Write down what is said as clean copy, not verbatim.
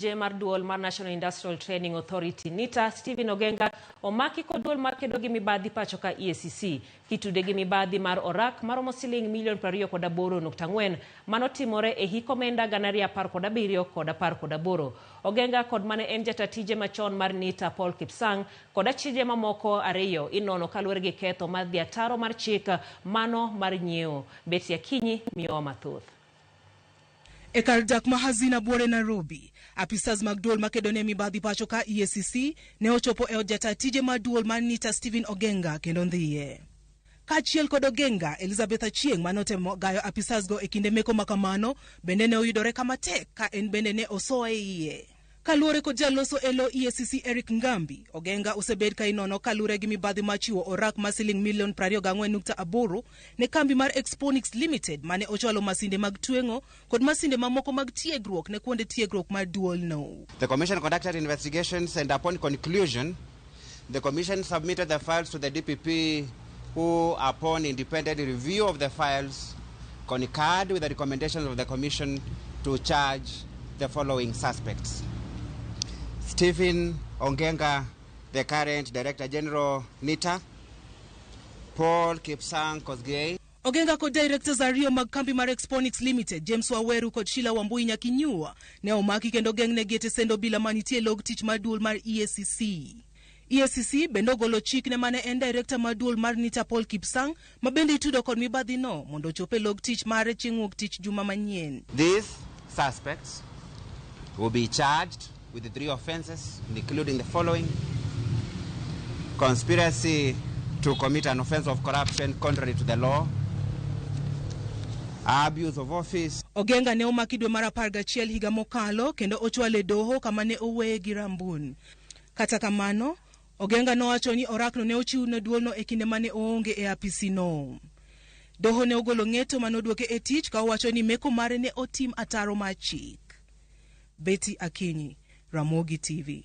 Tije mar duol mar National Industrial Training Authority NITA, Stephen Ogenga omaki kod duol mar kedo gi mibadhi pacho ka EACC kitude gi mibadhi mar orak maromo siling milion 28.4 manotimore e hik omenda 2017 kod 18. Ogenga kod mane en jata tije machon mar NITA Paul Kipsang kod achije mamoko ariyo inono kaluwore gi ketho mar dhi ataro mar chik mano mar nyiewo. Betty Akinyi miyowa mathoth. E kar dak ma Hazina Buore Nairobi, apisas mag duol makedo ne mibadhi pacho ka EACC ne ochopo e od jata tije mar duol mar NITA Stephen Ogenga kendo ndhiye. Kaachiel kod Ogenga, Elizabeth Achieng' mane otemo gayo apisas go e kinde meko ma kamano bende ne oyudore kama tek ka en bende ne osoe iye. Kaluwore kod jaloso e lo EACC Eric Ngambi, Ogenga osebed ka inono kalure gi mibadhi mar chiwo orak mar siling milion 24.8 ne kambi mar Exponix Limited mane ochwalo masinde mag tweng'o kod masinde mamoko mag tiegruok ne kuonde tiegruok mar duolno. The Commission conducted investigations and upon conclusion, the Commission submitted the files to the DPP who, upon independent review of the files, concurred with the recommendations of the Commission to charge the following suspects. Stephen Ongenga, the current Director General, NITA, Paul Kipsang Kosgei, Ogenga kod directors ariyo mag kambi mar Exponix Limited, James Waweru kod Sheila Wambui Nyakinyua, ne omaki kendo geng'negi e tesend obila manitie e log tich mar duol mar EACC. EACC bende ogolo chik ne mane en director mar duol mar NITA Paul Kipsang ma bende itudo kod mibadhi no mondo ochop e log tich mare chieng' wuok tich juma manyien. These suspects will be charged with the three offenses, including the following: conspiracy to commit an offense of corruption contrary to the law, abuse of office. Ogenga ne omaki dwe mar 11 higa mokalo kendo ochwale doho kama ne oweye gi rambun. Kata kamano, Ogenga nowacho ni orakno ne ochiw ne duolno e kinde mane oonge e apisino. Doho ne ogolo ng'eto mane odwoke e tich ka owacho ni meko mare ne otim ataro mar chik. Betty Akinyi, Ramogi TV.